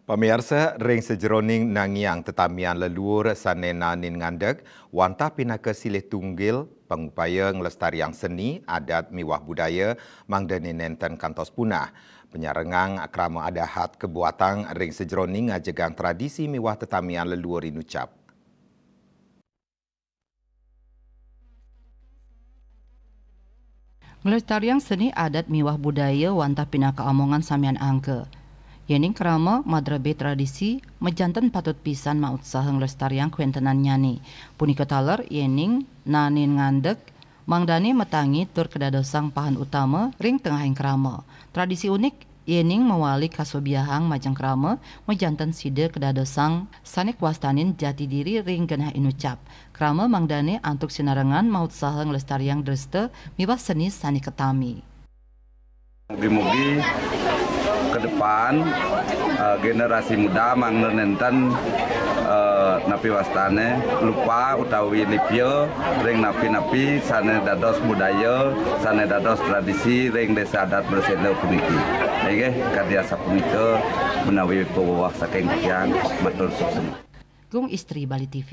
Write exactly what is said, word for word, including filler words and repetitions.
Pamiarsa, ring sajeroning nangiang tetamian leluur sane naenin ngandeg, wantah pinaka silih tunggil pangupaya nglestariang seni, adat miwah budaya mangdane nenten kantos punah. Panyarengang krama adahat kabuatang ring sajeroning ngajegang tradisi miwah tetamian leluur inucap. Nglestariang seni adat miwah budaya wantah pinaka amongan samian angga. Yening krama madrebih tradisi, majanten patut pisan mautsaha nglestariang kawentenannyane. Punika taler yening naenin ngandeg, mangdane matangi tur kadadosang pahan utama ring tengahing krama. Tradisi unik, yening mawali kasubiahang majeng krama, majanten sida kadadosang sane kawastanin jati diri ring genah inucap. Krama mangdane antuk sinarengan mautsaha nglestariang dresta miwah seni sane katami. Mugi-mugi ke depan, eh, generasi muda mangda nenten, eh, napi wastane lupa utawi lipia ring napi-napi sane dados budaya, sane dados tradisi ring Desa Adat Bersenda puniki. Inggih, kadi asapunika menawi paweweh saking titiang, matur suksma. Gung Istri, Bali T V.